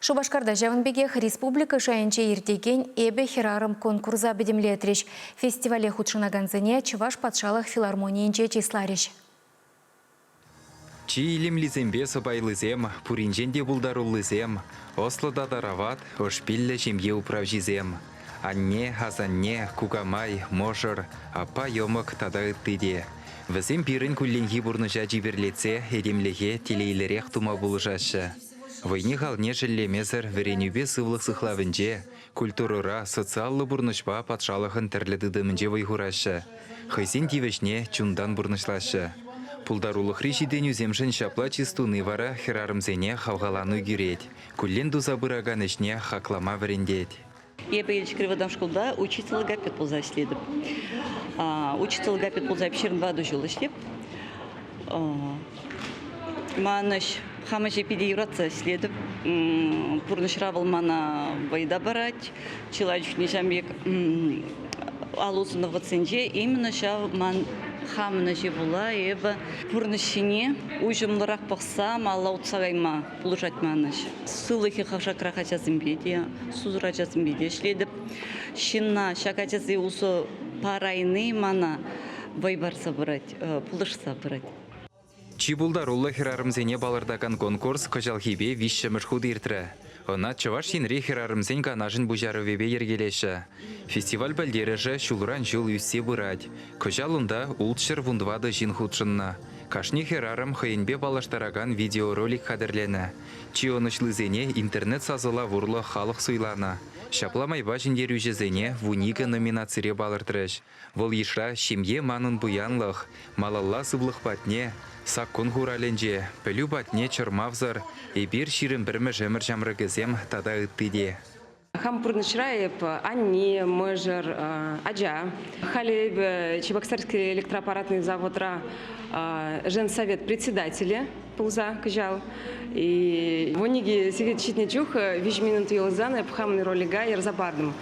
Шупашкарта ҫавӑн пекех республика шайӗнче иртекен «Эпӗ хӗрарӑм» конкурса пӗтӗмлетрӗҫ. Фестивале хутшӑнакансене Чӑваш патшалӑх филармонийӗнче чысларӗҫ. Чи илемлисемпе сӑпайлисем, пуринчен те пултаруллисем, ӑслӑ та тарават, ӑшпиллӗ ҫемье управҫисем. Анне, асанне, кукамай, мӑшӑр, аппа-йӑмӑк тата ытти те. Вӗсем пирӗн кулленхи пурнӑҫа чиперлетсе этемлӗхе телейлӗрех тума пулӑшаҫҫӗ. Вӑйне-халне шеллемесӗр вӗренӳпе сывлӑх сыхлавӗнче, культурӑра, социаллӑ пурнӑҫпа патшалӑхӑн тӗрлӗ тытӑмӗнче вӑй хураҫҫӗ, хӑйсен тивӗҫне чунтан пурнӑҫлаҫҫӗ. Пултарулӑхри ҫитӗнӳсемшӗн ҫапла чыс туни вара хӗрарӑмсене хавхалану кӳрет, куллен туса пыракан ӗҫне хаклама вӗрентет. Эпӗ Елчӗкри вӑтам шкулта учитель логопед пулса ӗҫлетӗп. Учитель логопед пулса эп 24 ҫул ӗҫлеп. Ман ӗҫ хам ӗҫе питӗ юратса ӗҫлетӗп. Пурнӑҫра вӑл мана вӑй та парать. Чылай чухне ҫав пек ал усӑннӑ вӑхӑтсенче именно ҫав ман хамӑн ӗҫе пула эпӗ пурнӑҫ ҫине уҫӑмлӑрах пӑхса малалла утса кайма пулӑшать ман ӗҫ. Сывлӑхӗ хавшакрах ачасемпе те, сусӑр ачасемпе те ӗҫлетӗп. Ҫынна ҫак ачасене усӑ парайни мана вӑй парса пырать, пулӑшса пырать. Чи пултаруллӑ хӗрарӑмсене палӑртакан конкурс кӑҫалхипе виҫҫӗмӗш хут иртрӗ. Ӑна Чӑваш Енри хӗрарӑмсен канашӗн пуҫарӑвӗпе йӗркелеҫҫӗ. Фестиваль пӗлтерӗшӗ ҫулран-ҫул ӳссе пырать. Кӑҫал унта 614 ҫын хутшӑннӑ. Кашни хӗрарӑм хӑйӗнпе паллаштаракан видеоролик хатӗрленӗ. Чи ӑнӑҫлисене интернет-сасӑлав урлӑ халӑх суйланӑ. Ҫапла майпа ҫӗнтерӳҫӗсене 12 номинацире палӑртрӗҫ. Вӑл йышра «Ҫемье манӑн пуянлӑх», «Малалла сывлӑх патне», «Саккун хуралӗнче», «Пӗлӳ патне чӑрмавсӑр», «Эпир 21-мӗш ӗмӗр ҫамрӑкӗсем» тата ытти те. Хам пурнӑҫра эп анне, мӑшӑр, ача. Халӗ эпӗ Чебоксарский электроаппаратный заводра женсовет председателӗ пулса кӑҫал. И 12 сехет ҫитнӗ чух 3 минут юлсан эп хамӑн ролика ярса патӑм.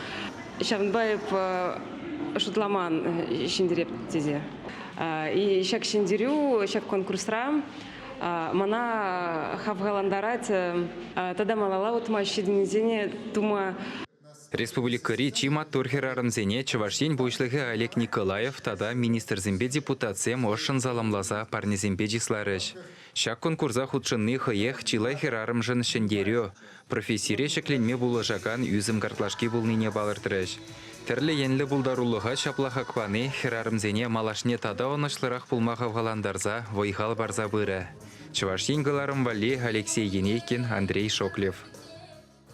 Ҫавӑнпа эп шутламан ҫӗнтереп тесе. И ҫак ҫӗнтерӳ, ҫак конкурсра мана хавхалантарать тата малалла утма ҫитӗнӳсене тума. Республикӑри чи маттур хӗрарӑмсене Чӑваш Ен Пуҫлӑхӗ Олег Николаев тата министрсемпе депутатсем ӑшшӑн саламласа парнесемпе чысларӗҫ. Ҫак конкурса хутшӑнни хӑех чылай хӗрарӑмшӑн ҫӗнтерӳ, профессире ҫӗкленме пулӑшакан ӳсӗм картлашки пулнине палӑртрӗҫ. Тӗрлӗ енлӗ пултарулӑха ҫапла хак пани хӗрарӑмсене малашне тата ӑнӑҫлӑрах пулма хавхалантарса вӑй-хал парса пырӗ. Чӑваш Ен кӑларӑм валли Алексей Енейкин, Андрей Шоклев.